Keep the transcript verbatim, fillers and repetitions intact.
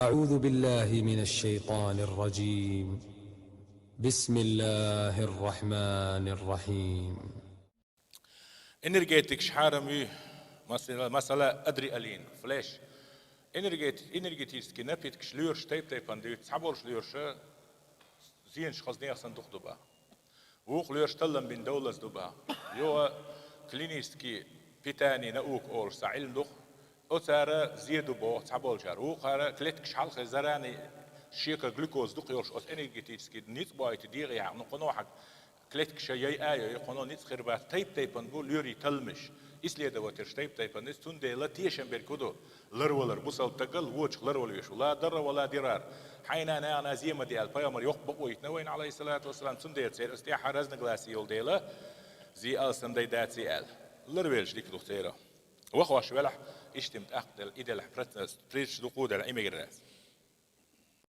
أعوذ بالله من الشيطان الرجيم. بسم الله الرحمن الرحيم. Энергетикаш хьарам ю, масала, масала, адреналин, флеш. Энергети-, энергетический напиткаш лоьраш тайп-тайпана дуьйцу, цхьаболуш лоьраша зенаш хаза нехан санна дукха ду баха. Вукху лоьраш таллам бина довлаза ду баха. Юха клинический питание наука олуш цхьа Ӏилма ду-кх. Оцара зе ду боху цхьаболчара. Вукхара клеткаш хьалхе зарани шекара глюкоза дукха йолуш оцу энергетический ницкъ бойту дегӀехь, ну, кхуьнан хьан клеткаша яй а йой, кхуьнан ницкъ хир бац, тайп-тайпана бу лоьрийн талламаш. Исследователаш тайп-тайпана ду иза, цундела тешам берг хӀун ду? Ларвалар, бусалба стагал вочух ларвала веш ву. Ла дарра ва ла дирар. Хьайна нахана зе ма де аьлла, пайхамар йоккха бакъо йитина вайна, алейхиссалату вассалам, цундела церан аса тӀехь разногласие йолу дела, зе алсам дай даций аьлла. Ларвелаш дика ду церан. Вахош велахь, иштта тӀаккха делахь, и делахь, процесс, прирча дукха делахь, и мегар дац.